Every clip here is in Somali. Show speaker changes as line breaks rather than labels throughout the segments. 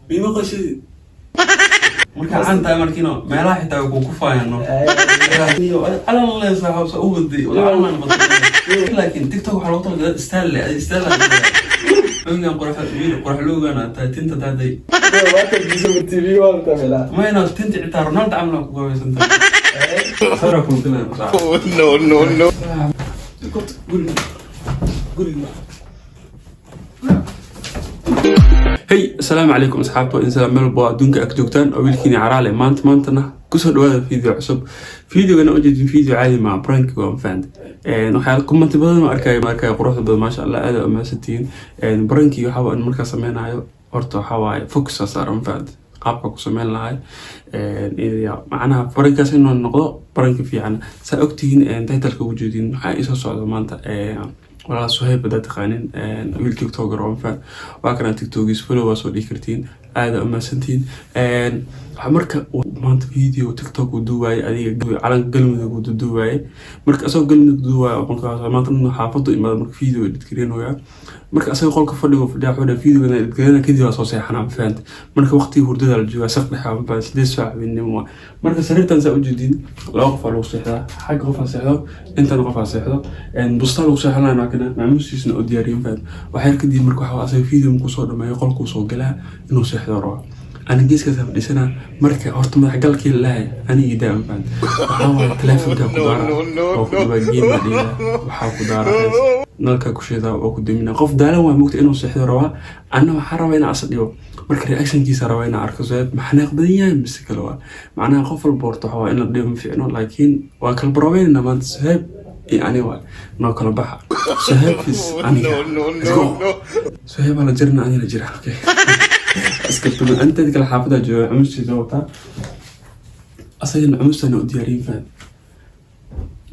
Mima qoshidid marka caan tahay markiino meelaha xitaa way ku kufaayano. Laakiin TikTok waxaa loogu talagalay style leh, adi style cunugan qorax wiil qorax loogan aad tahay tinta daaday. Ma inaad tinta xitaa Ronaldo camal ku gabaysan tahay. Sawira ku galay.
No, no, no.
Guriga. Hey, asalaamu calaykum asxaabta, waa insaan meel walba oo adduunka ag joogtaan oo wiilkiini caraale. Maantana kusoo dhawaada video cusub. Videogana ujeedin video caadi ma prank waa, ma fahant? Waxyaala commenti badan oo arkaya, ma arkaya quruxda badan, maasha Allah, aad aa umahadsantihiin. Pranki waxaa in markaa sameynayo horta waxaa waaye focus aa saaran, ma fahant? Qaabka ku sameyn lahay macnaha prankaas inuu noqdo pranki fiican. Saa ogtihiin titleka ugu jeedin, waxaa isoo socda maanta walaal Suhayb, haddaad taqaanin, wiil TikToker oo mafahant. Waa kana TikTokiis, follow waa soo dhihi kartiin. Aada umahadsantihiin. Waxaa marka maanta video TikTok uu duuwaayay, adiga calanka Galmudug uu duuwaayay. Marka asagoo Galmudug duuwaay, marka maanta dhan xaafadu imaada, marka video edit gareynaya. Marka asaga qolka fadhigo fadhiya, wuxuu dhahay videogan edit gareyna, kadib waa soo seexanaa, mafahant? Marka waqtigii hurdada la joogaa, saq dhexe, mafahant? 8 saac habeenimo waa. Marka sariirtan saa ujeedin, laba qof aa lagu seexdaa, xagga qof aa seexdo, intan qof aa seexdo, bustaa lagu seexanaya. Waa kana macmuustiisna oo diyaariyo, mafahant? Waxyar kadib marka waxa asaga video markuu soo dhameeyo, qolkuu soo galaa, inuu seexdo rabo. Ani geeskaas fadhiisanaa. Marka horta madaxgalkii lahay anigii daa, mafahant? Waxaa waaye telefonka ku daara oo ku dhibaa, game baa dhigaa, waxaa ku daara hees, nalka ku shidaa oo ku damina. Qof daalan waa mugta inuu seexdo rabaa, anna waxaa rabaa inaan asa dhibo. Marka reactionkiisa rabaa inaan arko, Suhayb maxanaaq badan yahay mise kale waa. Macnaha qof walba horta waxaa waa in la dhibo ma fiicno, laakiin waa kala baroobeynayna maanta. Suhayb iyo ani waa noo kala baxa. Suhayb is aniga. Let's go. Suhayb la jirna, anina jira. Okay, iska tuman anteed kale xaafadaa jooga, cumustiisa wataa, asagana cumustana u diyaariyin, faham?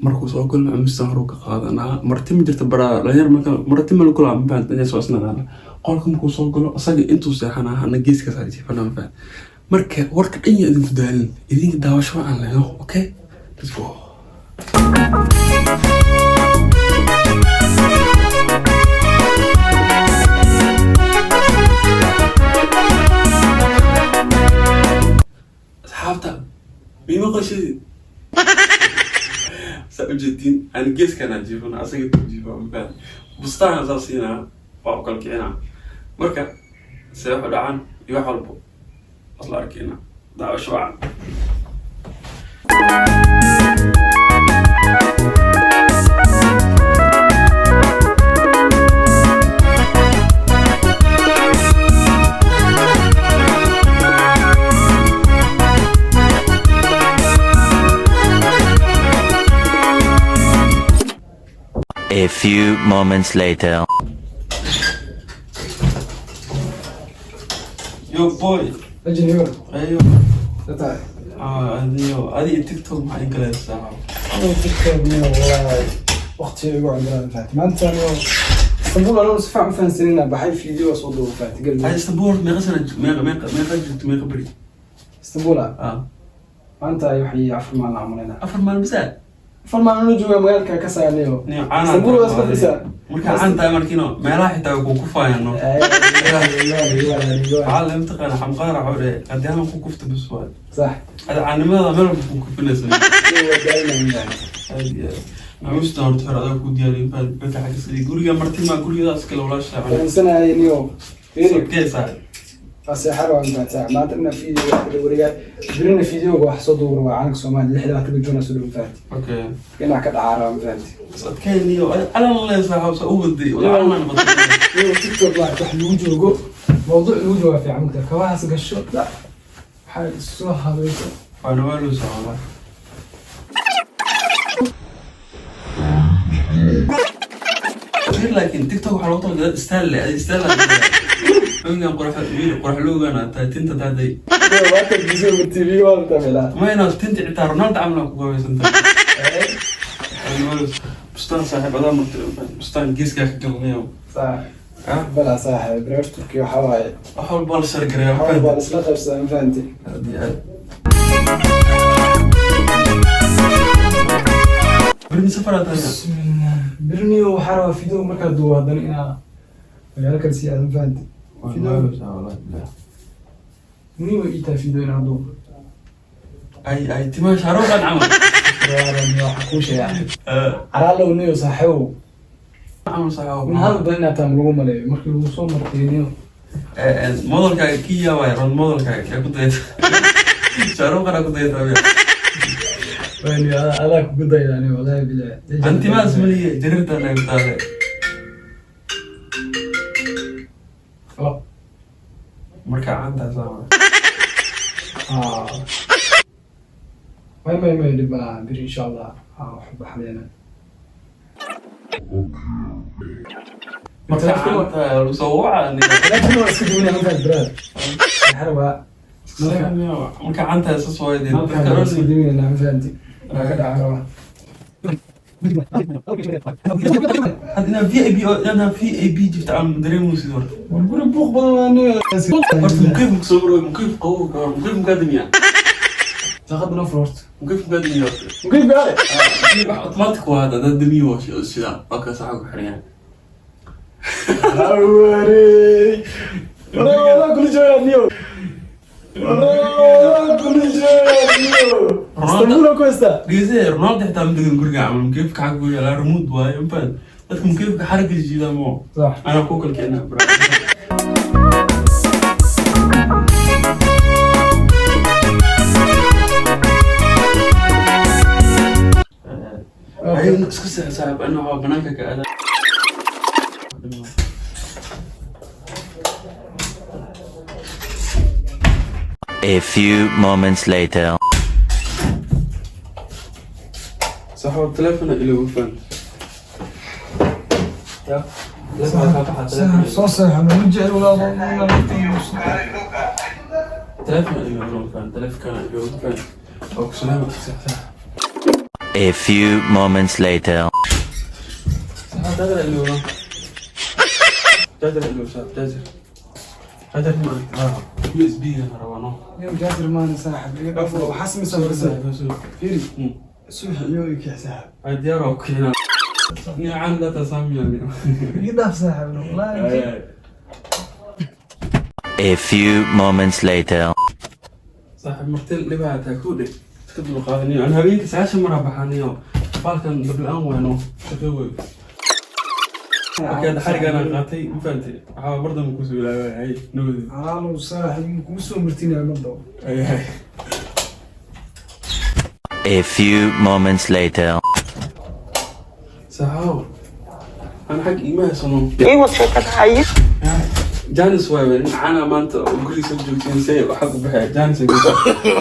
Markuu soo galno cumustan horuu ka qaadanaa. Marti ma jirta baraa dhalinyar, marka marti ma lakula, ma fahant? Inay soo isnadaana qolka markuu soo galo, asaga intuu seexanaa, hana geeskaas aa jiifana, ma fahant? Marka warka dhan ya idinku daalin, idinka daawasho aan lehno. Okay, let's go. Asxaabta, mima qoshidid? Saa ujeedin, ani geeskaan aan jiifana, asaga intuu jiifa, ma fahant? Bustahan saa siinaa, waa u kala kicinaa. Marka see waxu dhacaan iyo wax walbo asla arkeyna. Daawasho wacan.
A few moments later.
Yo boy.
Engineer.
Ayo.
Tahay.
Ah, adiyo adi iyo TikTok maxaa in kala heystaa?
TikTok niyo wallahi waqti igu cundiraan fahat. Maanta niyo Istanbul anuu si fiican u fahansanina baxay, video soo duuba, fahat.
Ay.
Galmudug.
Istanbul meeqa sana, meeqa joogto, meeqa beri?
Istanbul ah.
Ah.
Maanta ay waxay 4 maalin aan malaynaa.
4 maalin bisa?
4 maalin anuu joogaa magaalka ka saarnayo.
Niyo caan.
Istanbul waa isla fadhisaa.
Marka caan tahay markiino meelaha xitaa way ku kufaayano. Waxaa la mataqaana xamqaara xore haddii ku kufta bis waay.
Sax.
Ada caanimada meel walba ku kufinaysa.
Waa daalinaya.
Aad iyo aad maxuusta horta hore adaa ku diyaariyo balka xagga sidii guriga martima gurigadaas kale walaasha.
Fahansanaya niyo. Fiiri.
Sokee saaxib.
Aseexar waan fahantaa. Maanta ina video wax kala wareegaa. Birina videoga wax soo duubra waa calanka Soomaaliya 26 Juun soo duuba, fahanti.
Okay.
Dhinac ka dhacaara waan fahanti.
Bas adkayniyo calan le saaxiib sa u waday wala calan.
Iyo TikTok waa wax lagu joogo, mawduuc lagu joogaa fiican mugta kabahaas gasho la waxay soo habayso.
Waa nawaalusa wallah. Laakiin TikTok waxaa loogu talagalay style leh, adi style cunugan qorax wiil qorax loogan aad tahay tinta daaday. Ma inaad tinta xitaa Ronaldo camal ku gabaysan tahay. Bustaan saaxiib adaa martay, bustaan geeskaa ka galanayo. Ah.
Balaa saaxiib, reer Turkiya waxaa waaye
wax walba la shargareeya.
Waxaa waa la isla qaybsadaa, ma fahanti?
Aad iyo aad. Berni safar aad tahay?
Bismillah, birniyo waxaa rabaa video markaa duubo haddana inaa magaalo kale sii aado, ma fahanti? Muhiim ay ii tahay video inaan duubo.
Ay ay, timaha Shaaruqan camal.
Waxaa kuu sheegaa, Caraalow, niyo saaxiibow.
Camal saaxiib.
In hadal badan inaad tahay lagu maleeyo markii lagu soo martay, niyo.
Modelkaaga kii yaa waay, role modelkaaga yaa ku dayata? Shaaruqan aa ku dayata?
Waa niyo, adaa kugu daydaa niyo, wallahi bilahi.
An timahaas maliye, jarirta naga taale.
Oh.
Marka cantaas waa
Ah. May may may, dhib malaha, biri insha Allah wax baxleena.
Marka canta lagu soo waca.
Laakiin waa iska duwanaya markaas, brother. Waxaa rabaa
Marka cantaas sas waay dee.
Halkaan waa iska duwanayna, ma fahanti? Waa ka dhaca rabaa.
Hadda inaa VIP oo inaa VIP jirta aan dareemaysid horta.
War guri buuq badan waa niyo.
Horta mukeyf kusoo marway, mukeyf qabow ka hor, mukeyf mukaa damiyaa?
Daaqada noo fur horta.
Mukeyf mukaa damiyaa horta?
Mukeyf gaale.
Wax automatic waa hadda dad damiyo, waa sidaa waa ka saxa ku xiran yahay.
Awarey. Walaa kula joogaa niyo. Walaa kula joogaa niyo. Istanbul ku haysta.
Dhegeyse, Ronaldo xitaa ma degan guriga camal, mukeyfka xagga ku yaalaa, remote waaye, ma fahan? Dadka mukeyfka xarigga jiidaa moo.
Sax.
Anaa kuu kala keenaa, bro. Ayuu isku seex saaxiib, ana waxaa banaanka ka aadaa.
A few moments later.
Saaxiib, telefoon ilo faan. Ya.
Saaxiib, soo seexano, ma jecel walaa.
Telefoon ilo faan, telefoon ilo faan. Oo ku salaam saaxiib.
A few moments later.
Saaxiib, taadar ilo. Taadar ilo saaxiib, taadar. Taadar ma ah. USB ga rabaa no.
Niyo jaasir maana saaxiib. Iga dhaaf, waxaa samaysaa marka. Fiiri. Subax iyo ikii saaxiib.
Ay, diyaar oo keenaa. Ni aan la tasaamiya.
Iga dhaaf saaxiib, wallahi.
A few moments later.
Saaxiib, marti dhibaataa ku dhig, iska dulqaadaniyo. Aan habeenkii 90 mar baxaniyo, baalkan dabla-aan wayno shaqo wey. Marka hadda xarigaan aan qaatay, ma fahantay? Waxaa mar dambe kusoo ilaaway. Hay, nabadi.
Calaalow saaxiib, kugu soo martinaya mar dhow.
Ay ay.
A few moments later.
Saaxiib, aan xag iima haysano janis waay wey caana maanta oo gurigiisa joogtiin say waxaa ku baxaya janis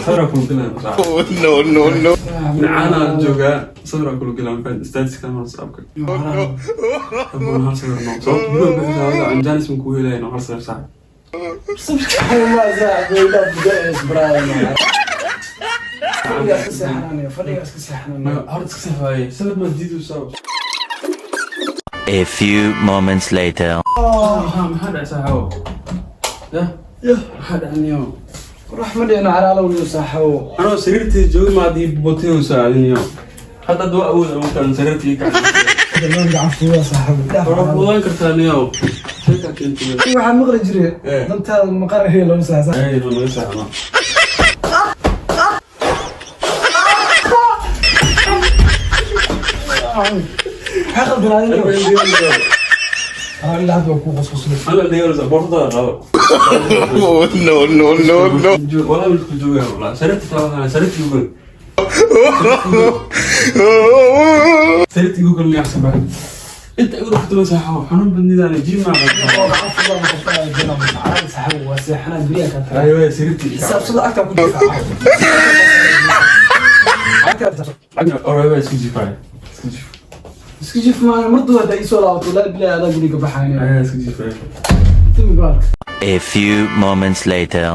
sawira kula galaan saaxiib.
No, no, no.
Caana joogaa, sawira kula galaan, fahant? Statiska WhatsAppka Abuu hal sawir noo sababta gudaha bixisa aan janis ma kugu helayno hal sawir saaxiib.
Ma saaxiib, iga dhaaf gudahees brother. Fadhiga iska seexanaya, fadhiga iska seexanaya.
Horta iska seexaaye, sanad ma diidaysaa.
A few moments later.
Maxaa dhacay saaxiibo? Ya maxaa dhacay niyo?
Qorax ma dhicin, Calaalow, niyo saaxiibo.
Anoo sariirtii joogi maadii botayowsa adiniyo hadda waa awood ama sariirtii ka
Dhammaan gacan fuudaa saaxiibo. Dhaaf.
Waa fuudan kartaa niyo, sheekaa keentay.
Waxaan maqli jiray dantaada maqarahee lama saxsan.
Ay, no naga seexno.
Maxaa qaldanaaday niyo? Ilaa hadda waa kuu qosqoslay.
Ana dhigaysa boortada qabo.
Oh, no, no, no, no.
Walaa wiilku joogaa, walaa sariirta taa, sariirtii Google, sariirtii Google miyaa sabaa inta igu dhufto saaxo xanuun badnidaana jiim maa qabtaa.
Gacan fuudaa ma qabtaa jana saaxiibo, waa seexanaa beriyaa kaa tagaa.
Ay way sariirtii.
Xisaabsada agtaa ku jirta.
Oray way, isku jiifay, isku jiif.
Isku jif maayo, mar dhow haddaa iisoo laabato, wallahi bilahi adaa guriga baxaynaya.
Ay, isku jiifay.
Timi baalka.
A few moments later.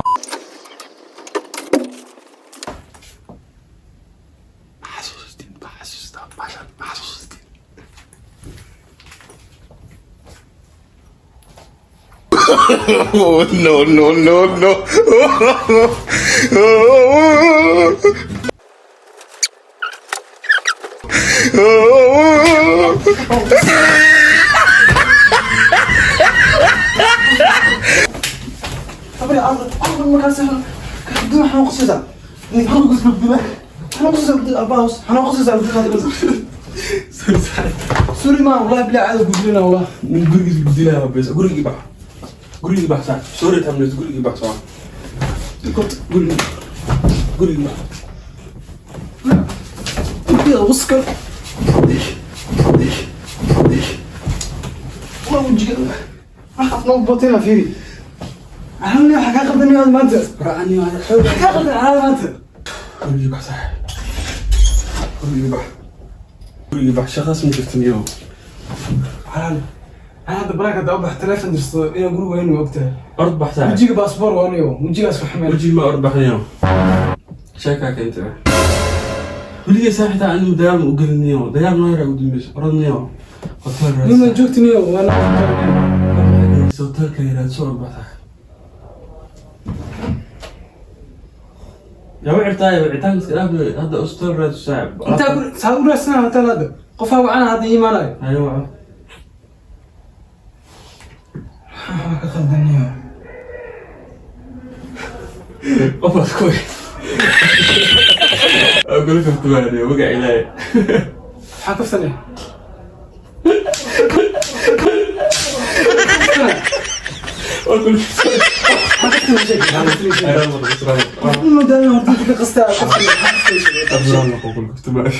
Ma xasuustin? Ma xasuustaa bashan? Ma xasuustin?
Oh, no, no, no, no.
Abri abri markaas kadib waxaan qosaysaa. Waxaan qosaysaa abaus. Waxaan qosaysaa.
Sorry, saaxiib.
Sorry ma wallahi bilaa caada gudbina wallah.
Nin gurigiis gudilaa bes. Gurigii bax, gurigii bax, saaxiib. Sorry, tamnes gurigii bax soo. Gurigii, gurigii bax.
Wejiga waskan. Waa wejiga. Waxaad noo bootayna fiiri. Waxaan leeyahay waxaa kaa qaldan yahay maanta.
Raacani waa.
Waxaa kaa qaldan yahay maanta.
Gurigii bax, saaxiib, gurigii bax, gurigii bax. Shaqaas ma jirto niyow.
Waxaan hadda banaanka hadda u bax telefoon dirso inaan guriga weynu ogtahay.
Ord bax, saaxiib.
Wejiga baasboor waa aniyo wejigaas ku xumeen.
Wejigi ma ord baxnayo. Sheekaa keentay weligay saaxiibtaa anigu dagaal ma u gelinayo, dagaal noo yaraa ugu dambeyso. Orodnayo hotel.
Nima joogtiniyo waana.
Raadso hotelka, raadso. Ord bax, saaxiib. Yaa wicirtaay? Wicitaanka iska dhaaf hadda. Hotel raadso, saaxiib.
Intaa saa u raadsanaa hotel hadda. Qofaa wacana hadda iimaanayo.
Hayo, waco.
Waxaa ka qaldaniyo.
Qofaas ku gula kaftumaaniyo magaca Ilaahay.
Maxaa kaftanaya?
Waa kula.
Maxaa kaftanaya? Horta ka qastaa kaftanaya.
Kula kaftumaani.